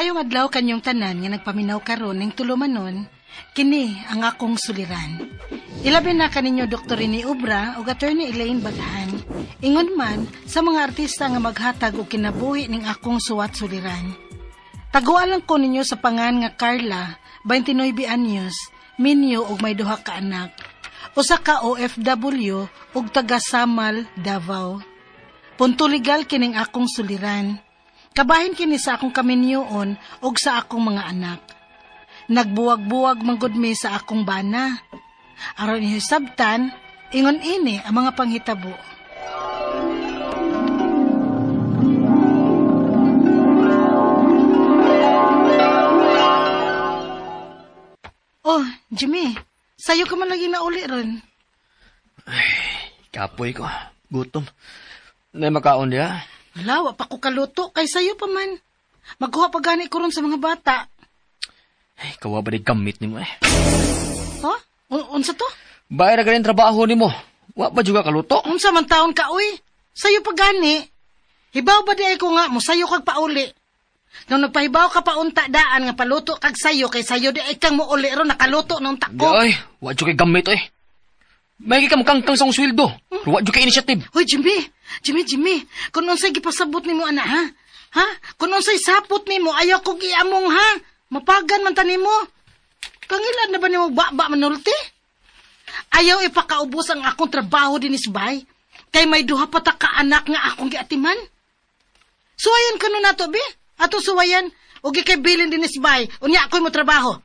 Maayong adlaw kanyong tanan nga nagpaminaw karon ning tulumanon, kini ang akong suliran. Ilabi na kaninyo Dr. Rene Obra ug Attorney Elaine Bagahan. Ingon man sa mga artista nga maghatag og kinabuhi ning akong suwat suliran. Taguan lang ko ninyo sa pangan nga Carla, 29 anyos, minyo og may duha ka anak. Usa ka OFW ug taga Samal, Davao. Punto legal kining akong suliran. Kabahin kini sa akong kaminyoon ug sa akong mga anak. Nagbuwag-buwag manggod mi sa akong bana. Aron inyo sabtan, ingon ini ang mga panghitabo. Oh, Jimmy, sayo ka man lagi na uli ron. Kapoy ko. Gutom. Nay makaon diha. Wala, wa pa ko kaluto, kay sayo pa man. Magkuha pa gani ko ron sa mga bata. Ay, kawa ba di gamit nimo eh. Ha? Unsa to? Bayar na ganin trabaho nimo. Wa ba juga kaluto? Unsa man taon ka, uy? Sayo pa gani. Hibaw ba di ay ko nga, mosayo kag pauli. Nung nagpahibaw ka pa unta daan nga paluto kag sayo, kay sayo di ay kang muuli ron, nakaluto na unta ko. Ay, wa jud kay gamit eh. May ka mukangkang sa akong sweldo. Pero wa jud kay initiative. Hoy, Jimmy! Jimmy, Jimmy! Kung unsay gipasabot nimo ana, ha? Ha? Kung unsay sapot nimo, ayaw kog iamong, ha? Mapagan man ta nimo. Kangilan na ba nimo ba manulti? Ayaw ipakaubos ang akong trabaho dinis bay. Kay may duha pa ta ka anak nga akong giatiman. Suwayan kano nato, be? Ato suwayan. Ugi kay bilin dinis bay. Unya ako'y mo trabaho.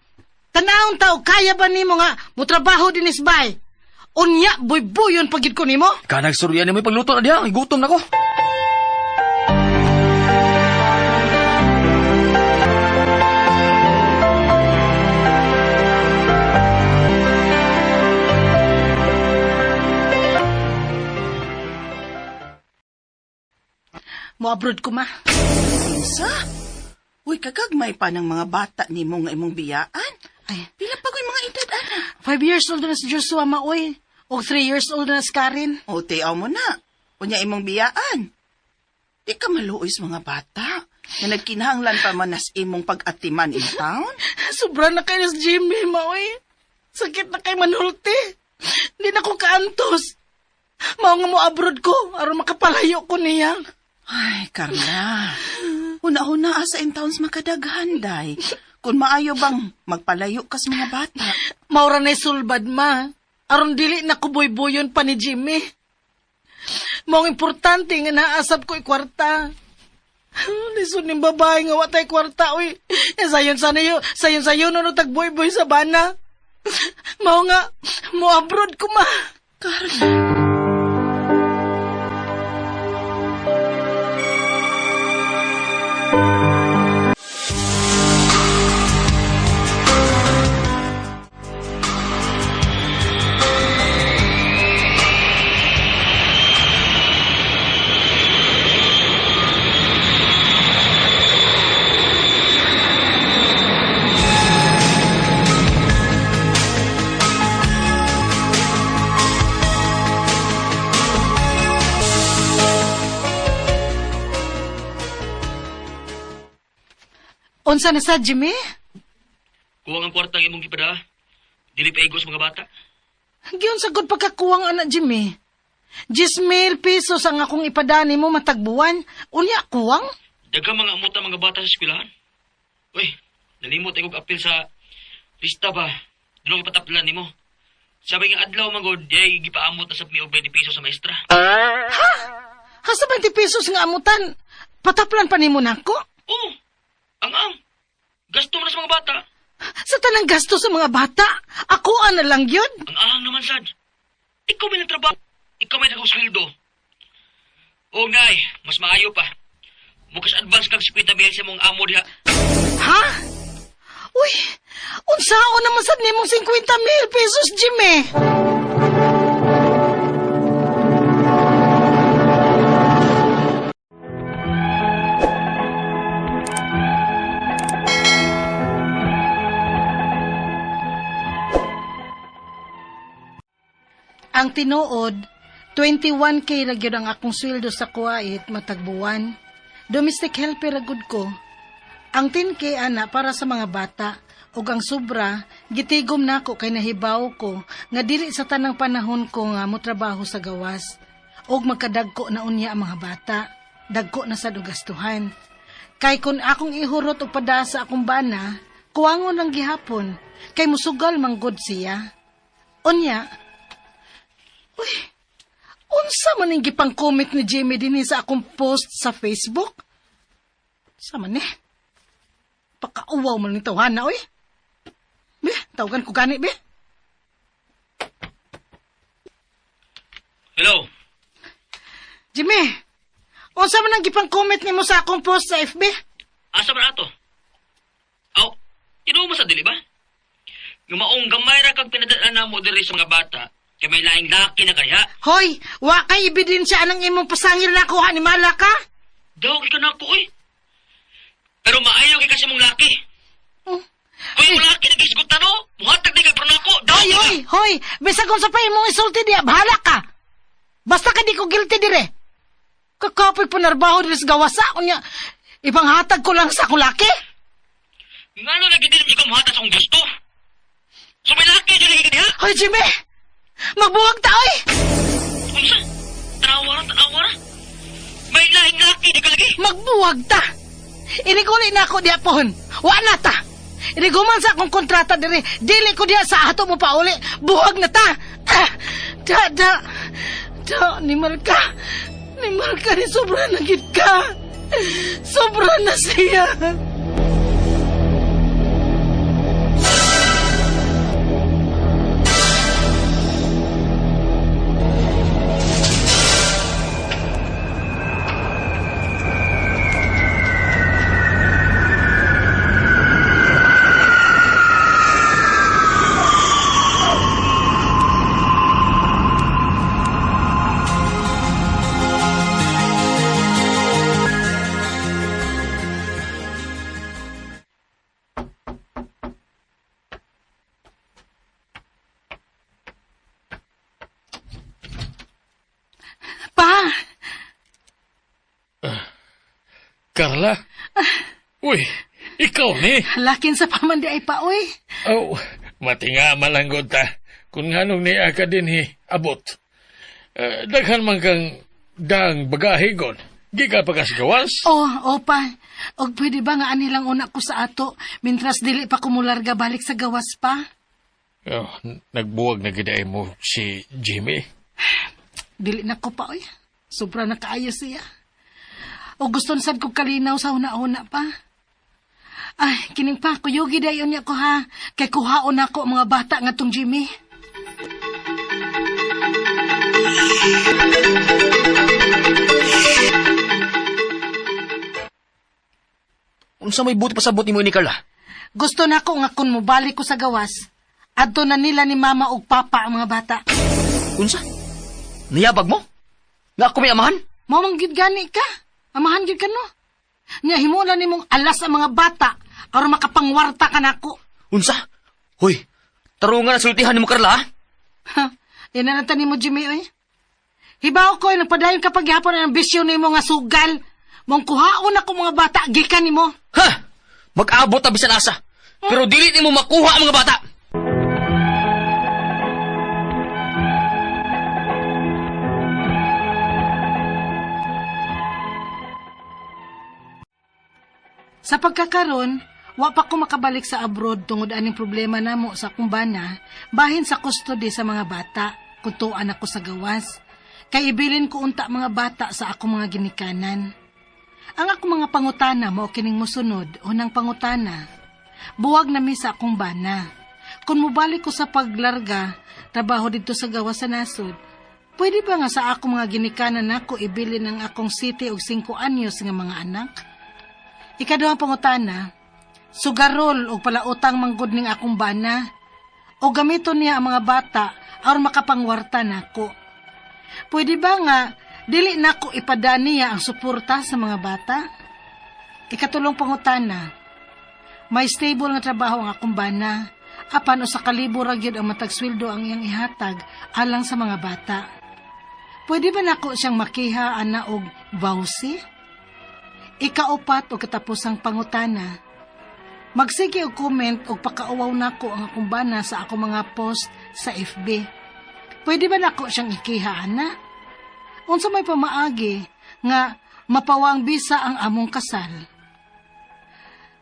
Tanawon ta, og kaya ba nimo nga mo trabaho dinis bay? Unya, buybuyon pagid ko nimo. Kanag surya nimo pagluto na diha. Gutom na ko. Mo-abroad ko, ma. Unsa? Uy, kagagmay pa ng mga bata nimo nga imong biyaan. Ay. Pila pa ko'y mga edad, ana? 5 years old na si Joshua, ma, uy. O 3 years old na si Karen. O, tiyaw mo na. Unya imong biyaan. Di ka maluoy sa mga bata. Nga nagkinahanglan pa man nas imong pag-atiman in town. Sobra na kayo si Jimmy, ma, uy. Sakit na kay manulti. Di na ko kaantos. Mao nga mo abroad ko, aron makapalayo ko niya. Ay, Carla. Una-una asa in towns makadaghan, day. Kung maayo bang magpalayo kas mga bata. Maura na sulbad, ma. Aron dili na ko boy-boyon pa ni Jimmy. Maong importante nga naasab ko kwarta. Lisod ning babae nga wa tay kwarta, uy. Eh, sayon sana yo, sayon sayon no tagboy-boy sa bana. Mao nga mo abroad ko, ma. Carla. Unsa na sa, Jimmy? Kuwang ang kwarta ang imong gipadala. Dili pa igos mga bata. Giyon sa gud pagkakuwang anak, Jimmy. 10,000 pesos ang akong ipadani mo matagbuwan. Unya, kuwang? Daghang mga amuta mga bata sa eskwelahan. Uy, nalimot ay kog apil sa lista ba. Dunong ipataplan nimo. Sabi nga adlaw magod, di ay gipaamot na sa mi og 20 pesos sa maestra. Ha? Hasa 20 pesos nga amutan? Pataplan pa nimo nako? Oo. Ang-ang. Gasto mo na sa mga bata. Sa tanang gasto sa mga bata, ako na lang yun. Ang ahang naman, sad. Ikaw may nagtrabaho. Ikaw may nagkusweldo. O, ngay, mas maayo pa. Mukas advance kag 50 mil sa mong amo diha. Ha? Uy, unsaon naman sad nimong 50,000 pesos, Jimmy? Ang tinuod, 21K ra gyud ang akong sweldo sa Kuwait matagbuwan. Domestic helper ra gud ko. Ang 10K ana para sa mga bata ug ang sobra gitigom nako kay nahibaw ko nga dili sa tanang panahon ko nga motrabaho sa gawas ug magkadagko na unya ang mga bata, dagko na sad og gastuhan. Kay kun akong ihurot og pada sa akong bana, kuwangon lang gihapon kay musugal manggod siya. Unya, uy, unsa man ning gipang-comment ni Jimmy dinhi sa akong post sa Facebook? Sa man eh? Pakauwaw man ni tawhana, oy. Be, tawagan ko gani, be. Hello? Jimmy, unsa man ang gipang-comment nimo sa akong post sa FB? Asa man ato? Aw, tinuo mo sa dili ba? Gumaong gamay ra kag pinadala namo diri sa mga bata, kay may laing laki na kaya. Hoy, wa kay ebidensya anang imong pasangil na kuha ni Mala ka? Daw kay kanako oy. Pero maayo kay kasi mong laki. Oh. Kuy mo laki nagisgutan no? Muhatag di kag pranako. Daw Hoy, ka. hoy, hoy, bisag unsa pa imong isulti diya, bahala ka. Basta ka di ko guilty dire. Kakapoy panarbaho diri sa gawasa unya. Ipanghatag ko lang sa akong laki. Ngano lagi dili ikaw muhatag sa akong gusto? So may laki jud lagi ka diha? Hoy, Jimmy! Magbuwag ta, oy! Unsa? Tanawa ra, tanawa ra. May laing laki di ka lagi. Magbuwag ta! Iniguli na ako diya pohon. Wa na ta! Iniguman sa akong kontrata diri. Dili ko diya sa ato mo pauli. Buwag na ta! Ah, da, da. Da, ni Marka. Ni Marka, ni sobra na gid ka. Sobra na siya. Pa! Carla? Uy, ikaw ni. Lakin sa pamandi ay pa, uy. Oh, matinga malanggod ta. Kung nganong ni ka din hi, abot. Daghan man kang daang bagahe gon. Di ka pa kasgawas? Oh, opa. Og pwede ba nga anilang una ko sa ato, mintras dili pa kumularga balik sa gawas pa? Oh, nagbuwag na gid ay mo si Jimmy. Dili na ko pa, oy. Sobra na kaayo siya. O gusto na sad ko kalinaw sa huna-huna pa. Ay, kining pa, kuyugi dayon niya ko ha. Kay kuhaon ako ang mga bata nga tong Jimmy. Unsa may buti pasabot nimo ni Carla? Gusto na ko nga kun mobalik ko sa gawas, adto na nila ni mama ug papa ang mga bata. Unsa? Niyabag mo? Nga ako may amahan? Mao man gyud gani ka. Amahan gyud ka no. Nya himo na nimong alas ang mga bata aron makapangwarta ka nako. Unsa? Hoy, tarungan na sultihan nimo Carla, ha? Ha, yan na nata nimo Jimmy oy. Hibaw ko ay nagpadayon kapag gihapon ang ambisyon nimo nga sugal. Mong kuhaon ako mga bata gikan nimo. Ha! Mag-abot ta bisan asa. Pero dili nimo makuha ang mga bata. Sa pagkakaron, wa pa ko makabalik sa abroad tungod aning problema namo sa akong bana, bahin sa custody sa mga bata, kutuan ako sa gawas. Kay ibilin ko unta mga bata sa akong mga ginikanan. Ang akong mga pangutana mao kining mosunod, unang pangutana. Buwag na mi sa akong bana. Kung mobalik ko sa paglarga, trabaho didto sa gawas sa nasod, pwede ba nga sa akong mga ginikanan nako ibilin ang akong 7 og 5 anyos nga mga anak? Ikaduhang pangutana, sugarol og palautang manggod ning akong bana o gamiton niya ang mga bata aron makapangwarta nako. Pwede ba nga dili nako ipadaniya ang suporta sa mga bata? Ikatulong pangutana, may stable nga trabaho ang akong bana, apan usa ka libo ra gyud ang matag sweldo ang iyang ihatag alang sa mga bata. Pwede ba nako siyang makiha ana og bawsi? Ikaupat o katapusang pangutana, Magsige og comment og pakauwaw nako ang akong bana sa akong mga post sa FB. Pwede ba nako siyang ikiha, ana? Unsa may pamaagi nga mapawang bisa ang among kasal?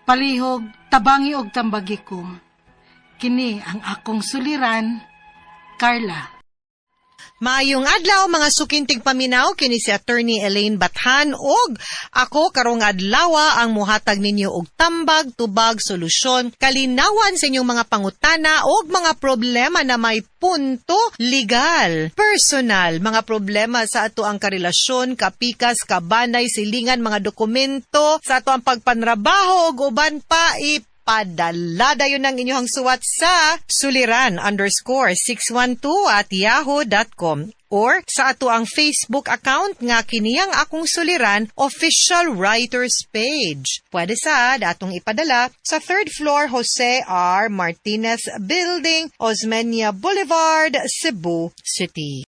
Palihog, tabangi og tambagi ko. Kini ang akong suliran, Carla. Maayong adlaw, mga suking tigpaminaw, kini si Attorney Elaine Bathan og ako karong adlaw ang muhatag ninyo og tambag, tubag, solusyon, kalinawan sa inyong mga pangutana og mga problema na may punto legal, personal, mga problema sa ato ang karelasyon, kapikas, kabanay, silingan, mga dokumento, sa ato ang pagpanrabaho ug uban pa. Ipadala dayon ang inyong suwat sa suliran_612@yahoo.com or sa ato ang Facebook account nga kiniyang Akong Suliran Official Writers Page. Pwede sad atong ipadala sa third floor, Jose R. Martinez Building, Osmeña Boulevard, Cebu City.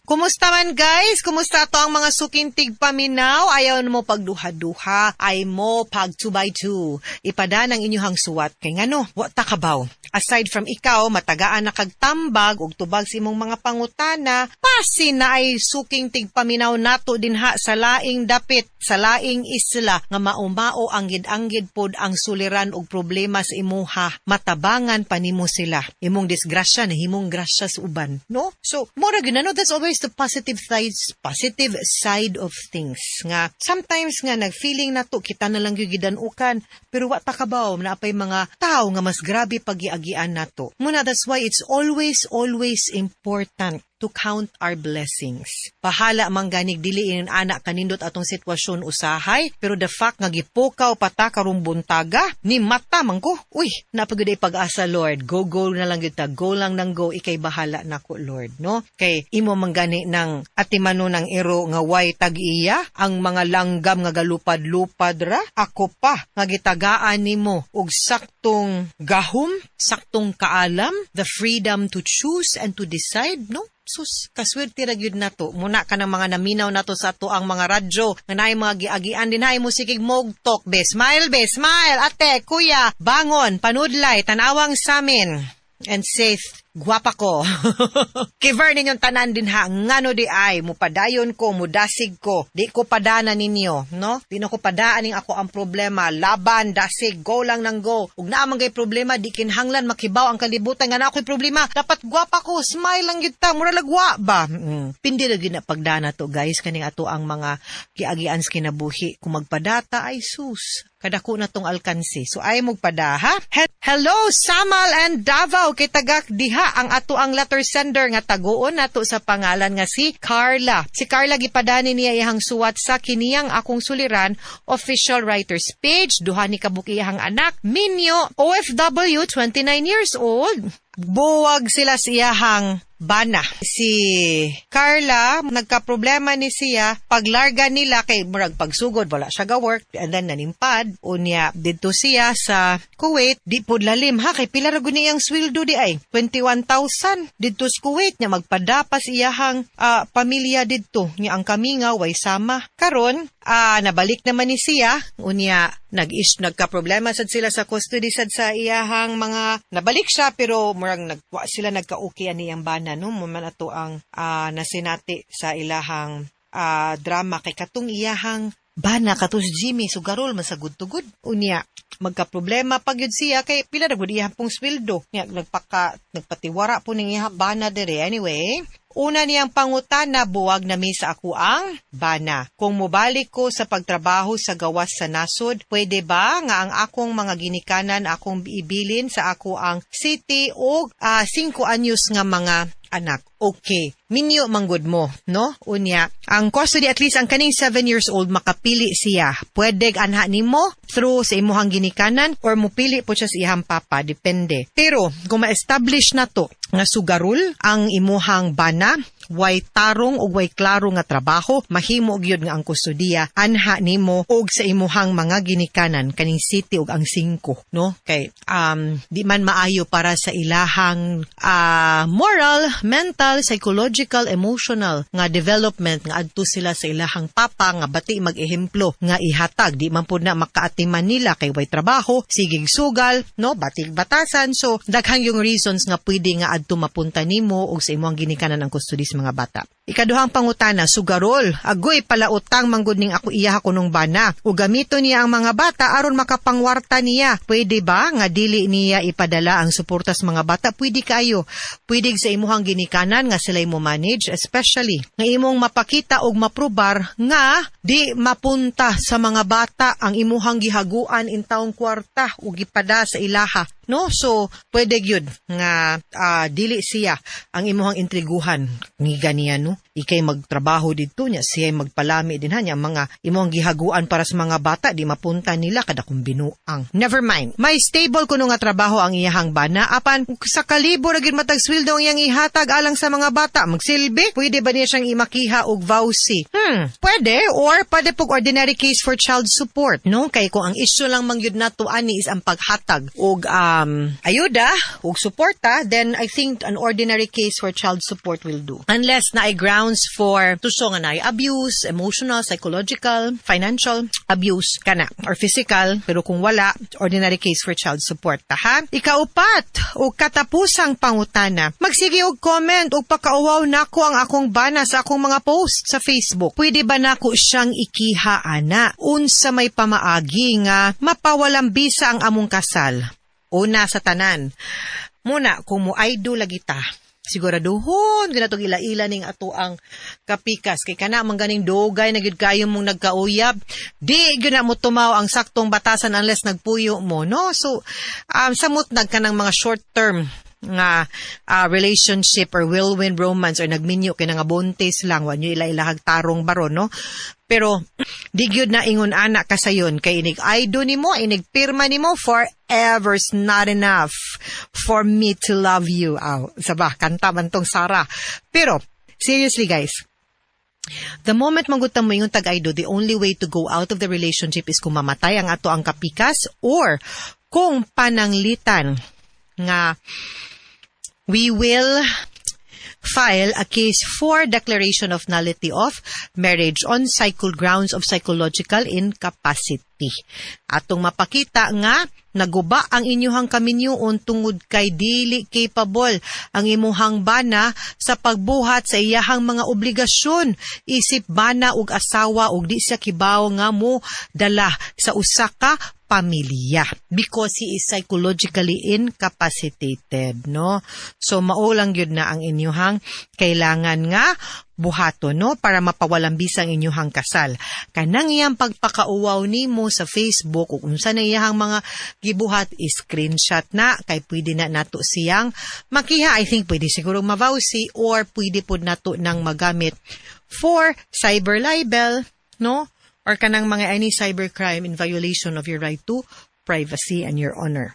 Kumusta man, guys? Kumusta to ang mga suking tigpaminaw? Ayaw mo pagduha-duha, ay mo pag 2 by 2. Ipada ng inyong suwat. Kay ngano, wa ta kabaw. Aside from ikaw, matagaan na kag tambag ug tubag sa imong mga pangutana, pasin na ay suking tigpaminaw nato dinha sa laing dapit, sa laing isla nga maumao anggid-anggid pod ang suliran og problema sa imuha. Matabangan pa nimo sila. Imong disgrasya nahimong grasya sa uban, no? So, mura gyud no, that's always the positive side of things. Nga sometimes nga nag-feeling na to kita na lang gyud gidanukan, pero wa ta kabaw naa pay mga tao nga mas grabe pagiagian nato. Muna that's why it's always, always important to count our blessings. Bahala man ganig dili ingon ana kanindot atong sitwasyon usahay, pero the fact nga gipukaw pa ta karong buntaga, ni mata man ko. Uy, naa pa gyud pag-asa, Lord. Go, go na lang gyud ta. Go lang nang go, ikay bahala nako, Lord, no? Kay imo man gani ng atimano ng ero nga way tag-iya, ang mga langgam nga galupad-lupad ra, ako pa nga gitagaan nimo og saktong gahom, saktong kaalam, the freedom to choose and to decide, no? Sus, kaswerte ra gyud nato. Muna ka ng mga naminaw nato sa ato ang mga radyo nga naay mga giagian din hay mo sikig mogtok be. Smile be, smile ate, kuya, bangon, panudlay, tanawang samin and safe. Gwapa ko. Kiver ninyong tanan din ha, ngano di ay, mupadayon ko, mudasig ko, di ko padana ninyo, no? Di na ko padaan ning ako ang problema, laban, dasig, go lang nang go. Ug naa man gay problema, di kinhanglan makibaw ang kalibutan nga naa ako'y problema. Dapat gwapa ko, smile lang gyud ta, mura lagwa ba? Pindi ra gyud na pagdana to, guys, kaning ato ang mga giagian sa kinabuhi. Kung magpadata ay sus, kadako na tong alkanse. So ay magpada ha. Hello Samal and Davao, kay tagak diha ang ato ang letter sender nga taguon nato sa pangalan nga si Carla. Si Carla, gipadani niya iyang suwat sa kiniyang Akong Suliran Official Writers Page. Duha ni kabuok iyang anak. Minyo, OFW, 29 years old. Buwag sila sa iyahang bana. Si Carla, nagka-problema ni siya, paglarga nila kay murag pagsugod, wala siya ga-work, and then nanimpad, unya, didto siya sa Kuwait, di pod lalim ha, kay pila ra gud niyang sweldo di ay, 21,000 didto sa Kuwait, nya magpadapas iyahang pamilya didto, nya ang kamingaw way sama. Karon, nabalik naman ni siya, unya, nag-is nagka-problema sad sila sa custody sad sa iyahang mga nabalik siya, pero murag nagwa sila nagka-okay ani ang bana, no? Mo man ato ang nasinati sa ilahang drama kay katong iyahang bana kato si Jimmy sugarol man sa good to good. Unya magka-problema pag yun siya kay pila na gud iyang pong sweldo nya nagpaka nagpatiwara po ning iyang bana dire. Anyway, una niyang pangutana, buwag na mi sa ako ang bana. Kung mobalik ko sa pagtrabaho sa gawas sa nasod, pwede ba nga ang akong mga ginikanan akong ibilin sa ako ang city o 5 anyos nga mga anak? Okay. Minyo manggod mo, no? Unya, ang custody, at least ang kaning 7 years old makapili siya. Pwede anha nimo through sa imuhang ginikanan or mupili po siya sa iyang papa, depende. Pero kung ma-establish na to nga sugarol ang imuhang bana, way tarong ug way klaro nga trabaho, mahimo gyud nga ang kustodiya anha nimo og sa imuhang mga ginikanan kaning city ug ang singko, no? Kay di man maayo para sa ilahang moral, mental, psychological, emotional nga development nga adto sila sa ilahang papa nga bati mag-ehemplo nga ihatag. Di man pud na makaatiman nila kay way trabaho, sigig sugal, no, batig batasan. So daghang yung reasons nga pwede nga adto mapunta nimo og sa imong ginikanan ang custody sa mga bata. Ikaduhang pangutana, sugarol. Agoy palautang manggod ning ako iya kunong bana. O gamito niya ang mga bata aron makapangwarta niya. Pwede ba nga dili niya ipadala ang suporta sa mga bata? Pwede kayo. Pwede sa imuhang ginikanan nga sila mo manage, especially nga imong mapakita og maprobar nga di mapunta sa mga bata ang imuhang gihaguan in taong kwarta ug gipada sa ilaha, no? So pwede gyud nga dili siya ang imuhang intriguhan ni ganiya, no? Ikay magtrabaho didto niya, siya magpalami din ha niya, mga imuhang gihaguan para sa mga bata di mapunta nila kada kung binuang. Never mind, may stable kuno nga trabaho ang iyahang bana, apan sa kalibo ra gyud matag sweldo ang iyang ihatag alang sa mga bata, magsilbi. Pwede ba niya siyang imakiha og VAWC? Pwede, or pwede pug ordinary case for child support, no? Kay kung ang issue lang man gyud nato ani is ang paghatag og ayuda ug suporta, then I think an ordinary case for child support will do, unless naay grounds for tuso nga naay abuse, emotional, psychological, financial abuse kana or physical. Pero kung wala, ordinary case for child support ta, ha. Ikaupat o katapusang pangutana, magsige og comment og pakauwaw nako ang akong bana sa akong mga post sa Facebook. Pwede ba nako siyang ikiha ana? Unsa may pamaagi nga mapawalang bisa ang among kasal? Una sa tanan, muna kung mo idol lagi ta, siguraduhon ganatong ila-ila ning ato ang kapikas, kay kana man ganing dugay na gyud kayo mong nagkauyab, di gyud na mo tumaw ang saktong batasan unless nagpuyo mo, no? So samot nag kanang mga short term nga relationship or whirlwind romance or nagminyo kay nga buntis lang, wa nyo ila-ilahag tarong baron, no? Pero di gyud na ingon ana kasayon, kay inig I do nimo, inig pirma nimo, forever's not enough for me to love you. Aw, saba kanta man tong Sarah. Pero seriously guys, the moment manggutang mo yung tag-I do, the only way to go out of the relationship is kung mamatay ang ato ang kapikas or kung pananglitan nga we will file a case for declaration of nullity of marriage on cycle grounds of psychological incapacity. Atong mapakita nga naguba ang inyuhang kaminyoon tungod kay dili capable ang imuhang bana sa pagbuhat sa iyahang mga obligasyon isip bana ug asawa, ug di siya kibaw nga mo dala sa usa ka pamilya because he is psychologically incapacitated, no? So mao lang gyud na ang inyuhang kailangan nga buhaton, no, para mapawalang bisang inyuhang kasal. Kanang iyang pagpakauwaw nimo sa Facebook ug unsa na iyang mga gibuhat, screenshot na kay pwede na nato siyang makiha. I think pwede siguro ma-VAWC or pwede pod nato nang magamit for cyber libel, no, or kanang mga any cybercrime in violation of your right to privacy and your honor.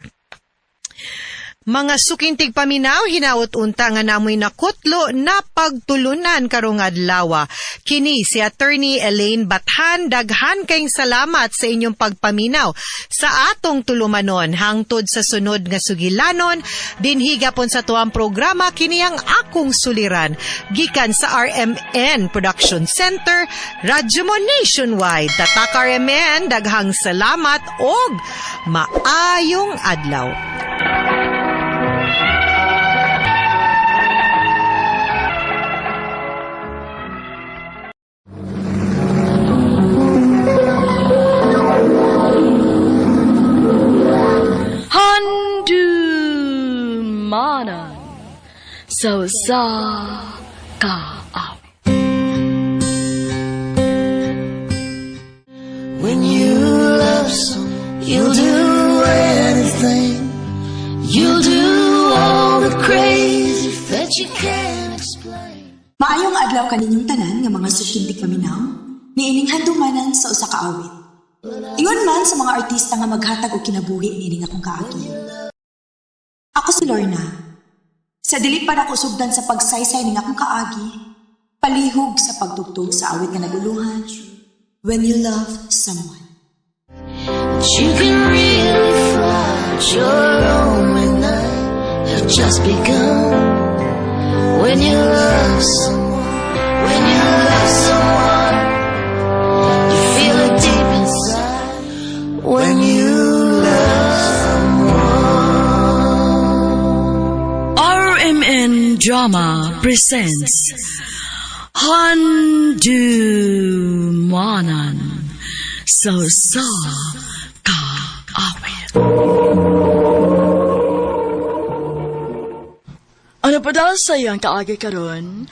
Mga suking tigpaminaw, hinaot unta nga namoy nakutlo na pagtulunan karong adlaw. Kini si Attorney Elaine Bathan, daghan kayong salamat sa inyong pagpaminaw sa atong tulumanon hangtod sa sunod nga sugilanon dinhi gapon sa tuang programa, kini ang Akong Suliran, gikan sa RMN Production Center, Radyo Mo Nationwide. Tatak RMN, daghang salamat og maayong adlaw. Handumanan sa usa ka awit. When you love someone, you'll do anything. You'll do all the crazy that you can't explain. Maayong adlaw kaninyong tanan nga mga suking tigpaminaw, niining handumanan sa usa ka awit. Ingon man sa mga artista nga maghatag og kinabuhi niining akong kaagi. Ako si Lorna. Sa dili pa nako sugdan sa pagsaysay ning akong kaagi, Palihog sa pagtugtog sa awit nga naguluhan, When You Love Someone. But you can really fly. Your lonely night have just begun. When you love someone, when you love someone, you feel it deep inside. When you love someone. RMN Drama presents Handu Manan So Sa Kaawit. Ano pa daw sa iyang kaagi karon?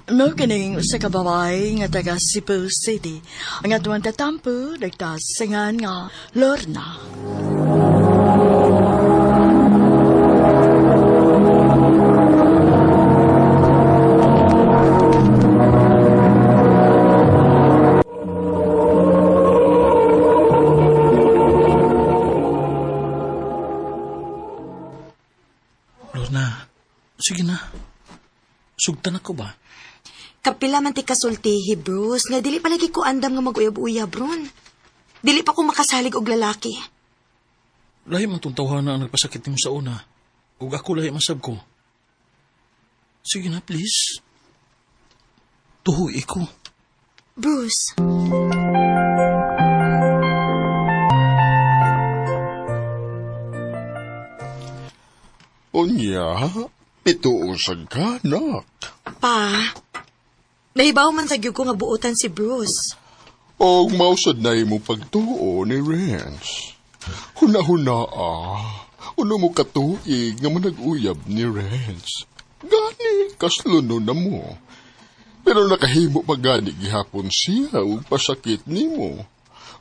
No kining usa ka babae nga taga Cebu City. Ang atuang tatampo nagtasingan nga Lorna. Lorna, sige na. Sugtan ako ba? Kapila man ti kasultihi, Bruce, nga dili palagi ko andam nga mag-uyab-uyab ron. Dili pa ko makasalig og lalaki. Lahi man tong tawhana ang nagpasakit nimo sa una. Ug ako lahi man sab ko. Sige na, please. Tuhoy ko. Bruce, Unya, pituusag ka, nak. pa, nahibaw man sa gyud ko nga buotan si Bruce. Og mausad na imo pagtuo ni Renz. Huna-huna ah. Uno mo katuig nga manag-uyab ni Renz. Gani, kasluno na mo. Pero nakahimo pa gani gihapon siya ug pasakit nimo.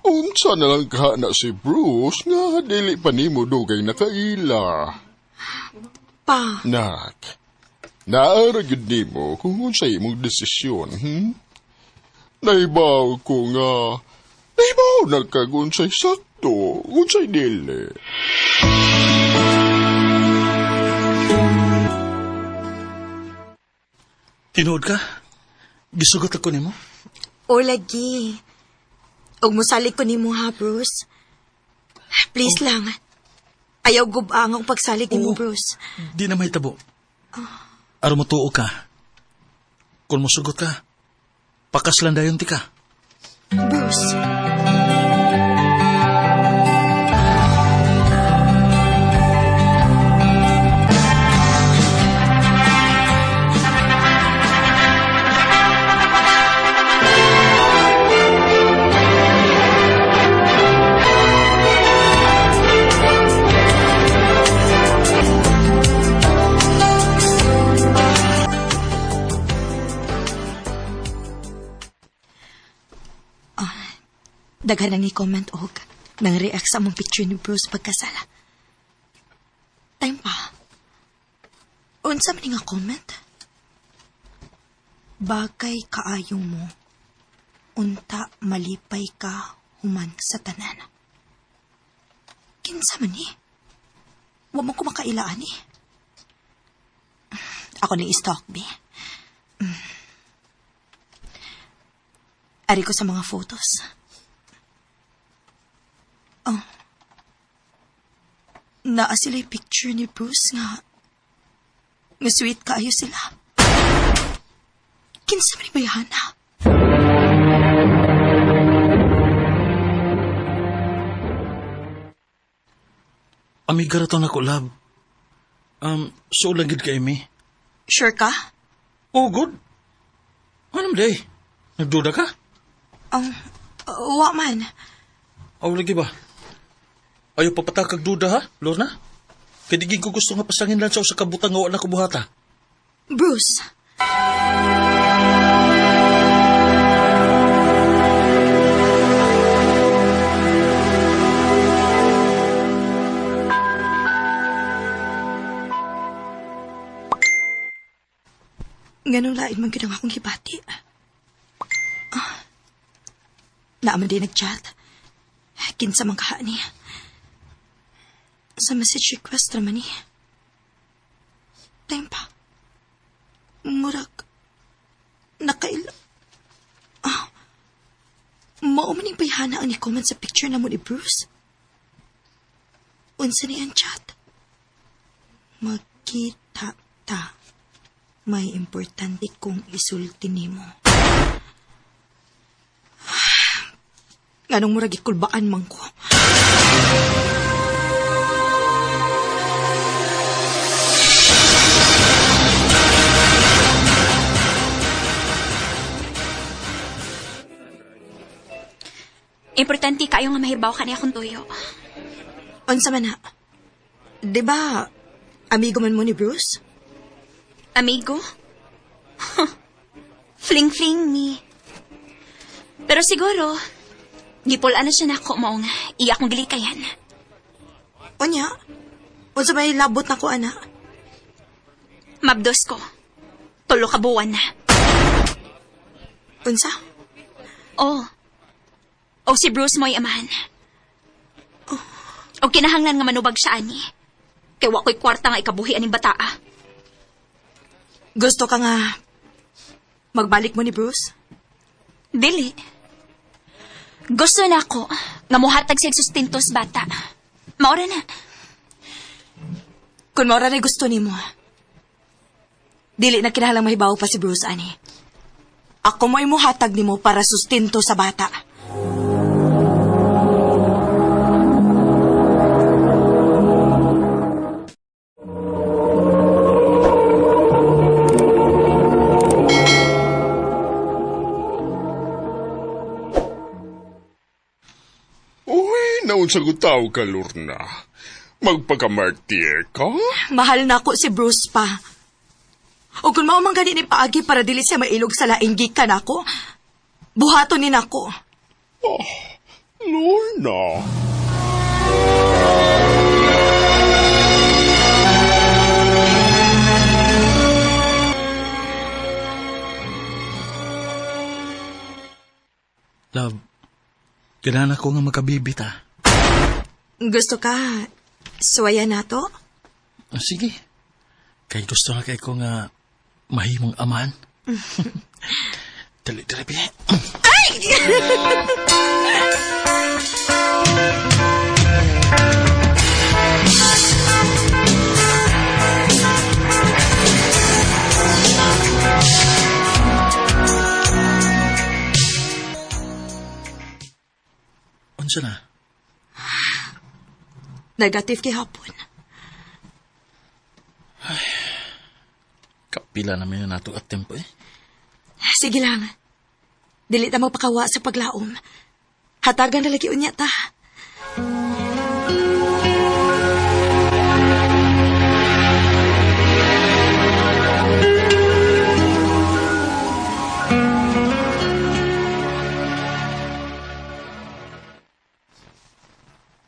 Unsa na lang ka na si Bruce nga dili pa nimo dugay nakaila. Pa, Nak, naara gyud nimo kung unsay imong desisyon, Naibaw ko nga, naibaw na kag unsay sakto, unsay dili. Tinuod ka? Gisugot ako nimo? o lagi. Og mosalig ko nimo ha, Bruce. Please lang. Ayaw gubang ang pagsalig nimo, Oo. Bruce. Di na mahitabo. Aron mo tuo ka. Kung mosugot ka, pakaslan dayon ti ka. Bruce. Daghan ang i-comment og nang react sa among picture ni Bruce pagkasala. Time pa. Unsa man nga comment? Bagay kaayo mo. Unta malipay ka human sa tanan. Kinsa man ni? Wa man ko makailaan ni. Ako ni stalk be. Ari ko sa mga photos. Naa sila yung picture ni Bruce nga nga sweet kaayo sila. Kinsa man ni bayhana? Amiga ra to nako, love. So lang gid kay mi. Sure ka? Oh, good. Ano man day? Nagduda ka? Wa man. Aw, lagi ba? Ayaw papatakag duda ha, Lorna? Kaya di ko gusto nga pasangin lang sa usa ka butang nga wa na ko buhata. Bruce. Nganong lain man gyud ang akong gibati. Ah. Naaman din nag-chat. Kinsa man kaha niya. Sa message request raman ni. Time pa. Murag, nakaila tawhana ang ni-comment sa picture namo ni Bruce? Unsa ni ang chat? Magkita ta. May importante kong isulti nimo. Nganong murag ikulbaan man ko? Importante kayo nga mahibaw ka niya akong tuyo. Unsa man na? Di ba, amigo man mo ni Bruce? Amigo? Fling-fling me. Pero siguro, gipul-an na siya nako mao nga iya akong gilikayan. Unya, unsa may labot na ko, ana? Mabdos ko. 3 ka buwan na. Unsa? Oh. O si Bruce mo'y amahan. O kinahanglan nga manubag siya ani. Kay wa ko'y kwarta nga ikabuhi aning bataa. Gusto ka nga magbalik mo ni Bruce? Dili. Gusto na ako nga muhatag siya sustento sa bata. Maura na. Kung maura na gusto nimo, dili na kinahanglang mahibaw pa si Bruce ani. Ako mo'y muhatag nimo para sustento sa bata. Uy, naunsa ko tao ka, Lorna. Magpakamartir ka? Mahal na ako si Bruce pa. O kung mao man gani ni paagi para dili siya mailog sa laing gikan ako, buhaton ni nako. Oh, Lorna. Love, kailangan ako nga magkabibit, ah. Gusto ka, suwayan na to? Oh, sige. Kay gusto na kay ko nga mahimong amahan. Dali, dali, bi. Ay! Unsa na? Negative kay hapon. Ay, kapila naman yun nato at tempo eh. Sige lang. Dili ta magpakawa sa paglaom. Hatagan na lagi unya ta.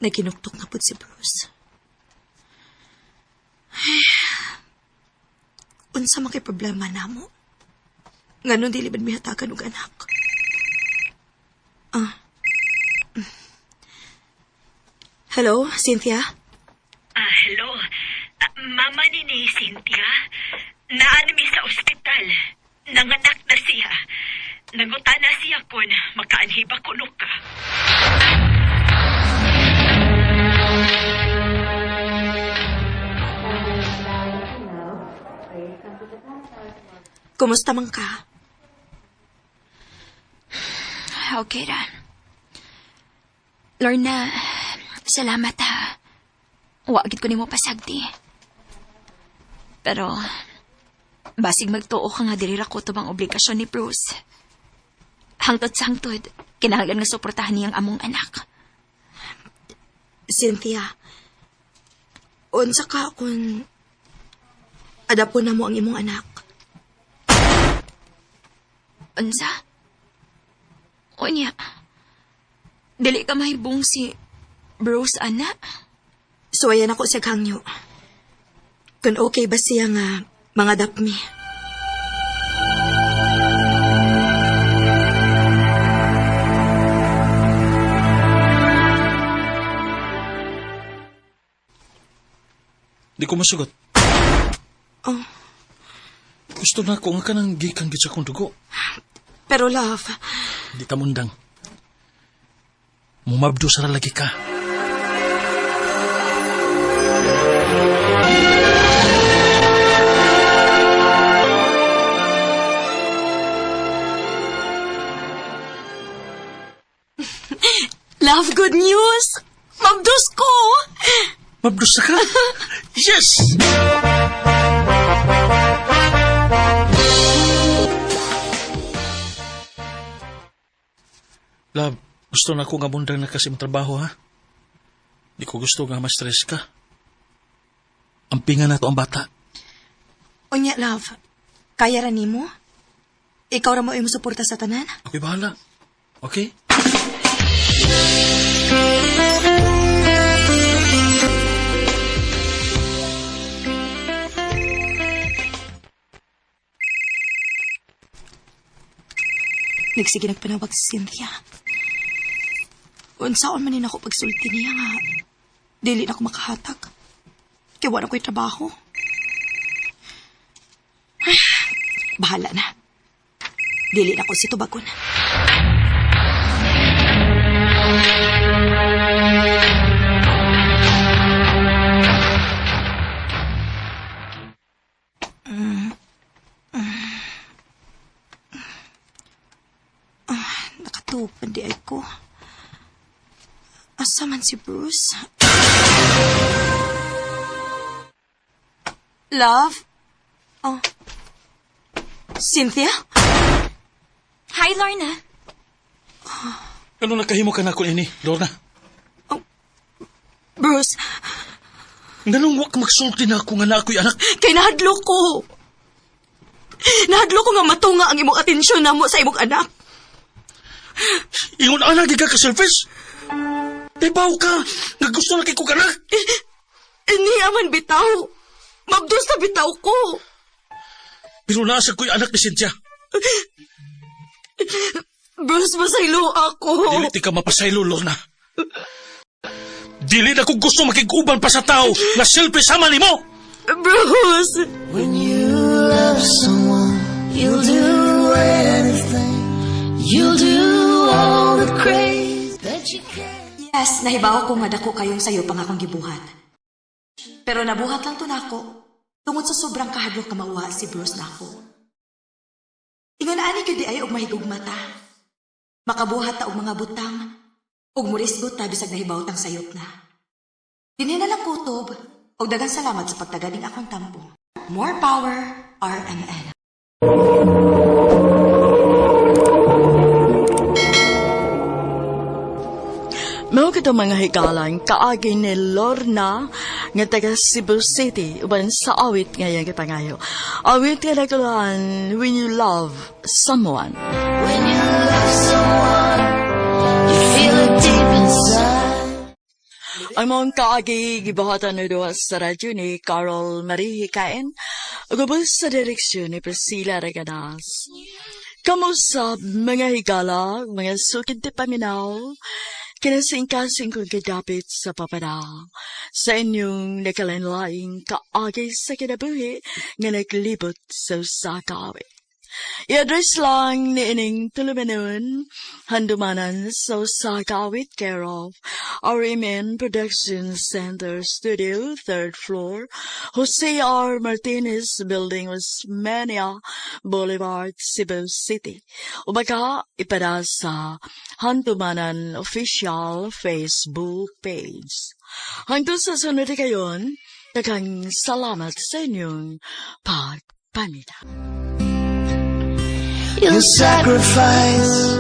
Nagkinuktok na po si Bruce. Ay, unsa man kay problema namo? Nganon dili man mihatagan og anak? Ah. Hello, Cynthia? Hello. Mama ni Cynthia. Naan mi sa ospital. Nanganak na siya. Nanguta na siya kun makaanhiba kuno ka. Kumusta man ka? Okay ra. Lorna, salamat ha. Wa gid ko nimo pasagdi. Pero, basig magtuo ka nga dili ra ko tubang obligasyon ni Bruce. Hangtod sa hangtod, kinahanglan nga suportahan niyang among anak. Cynthia, unsa ka kung adapon na mo ang imong anak? Unsa? Unya, dili ka mahibong si Bruce, ana? Suwayan ako siya hangyo. Kung okay ba siya nga mga dapmi? Di ko masugot. Oh. Gusto na ako nga kanang gikan gid sa akong dugo. Pero love... Di ta mundang. Mumabdo sa lagi ka. Love, good news! Mabdos ko! Mabdos ka? Yes! Love, gusto na ko nga mundang na kasi trabaho, ha? Di ko gusto nga ma-stress ka. Ampingan na to ang bata. Unya, love. Kaya ra nimo? Ikaw ra mo imong suporta sa tanan? Ako'y bahala. Okay? Nagsige nagpanawag si Cynthia. Unsaon man ni nako pagsulti niya nga dili na ako makahatag. Kay wala ko'y trabaho. Ay, bahala na. Dili na ko si tubagon. Nakatupad di ay ko. Asa man si Bruce? Love? Oh. Cynthia? Hi, Lorna. Ano nakahimo ka na ko ini, Lorna? Bruce, Nganong wak magsulti na ako nga na ako'y anak? kay nahadlok ko. Nahadlok ko nga matunga ang imong atensyon namo sa imong anak. Ingon ana gi ka ka-selfish? Ibaw ka! Nga gusto na kay kong anak! Niya man bitaw. Mabdos na bitaw ko. Pero nasa ko'y anak ni Cynthia. Bruce, masaylo ako. Dili ti ka mapasaylo, Lorna. Dili na ko gusto makig-uban pa sa tao na selfish sama nimo! Bruce! When you love someone, you'll do anything. You'll do all the crazy that you can. Yes, nahibaw ko nga dako kayong sayo pang akong gibuhat. Pero nabuhat lang to nako tungod sa sobrang kahadlok nga mauwa si Bruce nako. Ingon ani gyud di ay og mahigugma ta. Makabuhat ta og mga butang ug murisgot ta bisag nahibaw tang sayop na. Dinhi na lang kutob og daghang salamat sa pagtagaling akong tampo. More power, RMN. Mao kato mga higalan kaagi ni Lorna nga taga Cebu City uban sa awit nga iyang gipangayo. Awit nga naguluhan When You Love Someone. When you love someone, you feel it deep inside. Ang mong kaagi gibuhatan ni duha sa radyo ni Carol Marie Hikain ug ubos sa direksyon ni Priscilla Reganas. Kamusta mga higala, mga sukid ti paminaw, kinasingkasing kong kadapit sa papada, sa inyong nakalanlaing kaagay sa kinabuhi nga naglibot sa usa ka awit. I-address lang ni ining tulumanon, handumanan sa usa ka awit care of RMN Production Center Studio, third floor, Jose R. Martinez Building, Osmeña Boulevard, Cebu City. O baka ipada sa Handumanan Official Facebook page. Hangtod sa sunod kayon, daghang salamat sa inyong pagpamita. You'll sacrifice.